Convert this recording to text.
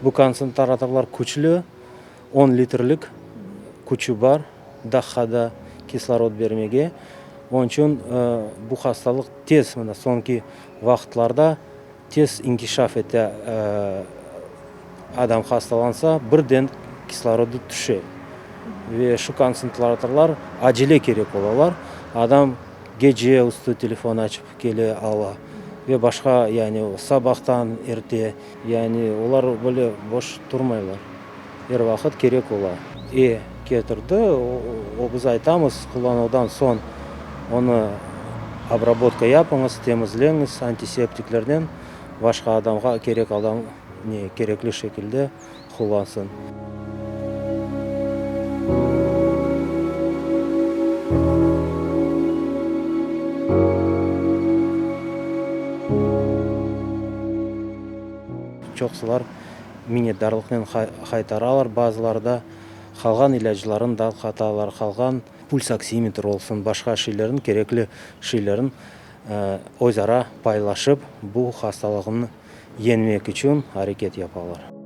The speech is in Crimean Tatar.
Bu kontsentratorlar küçlü, on litrlik küçü bar, daqqada kislorod bermege. Onıñ içün bu hastalıq tez, mına soñki vaqıtlarda tez inkişaf ete, adam hastalansa, birden kislorodı tüşe. Ve şu kontsentratorlar acele kerek olalar. Adam gece üstü telefon açıp kele ala ve başqa, yani sabahtan erte, yani olar böyle boş turmaylar, er vaqıt kerek ola. E ketirdi, o biz aytamız, qullanuvdan soñ onı obrabotka yapıñız, temizleñiz antiseptiklernen, başqa adamğa kerek adam ne kerekli şekilde qullansın. Çoqsular minnetdarlıqnen qaytaralar, bazıları da qalğan ilâclarını da qatalar, qalğan pulsoksimetr olsun, başqa şeylerni, kerekli şeylerni öz ara paylaşıp, bu hastalığını yeñmek içün areket yapalar.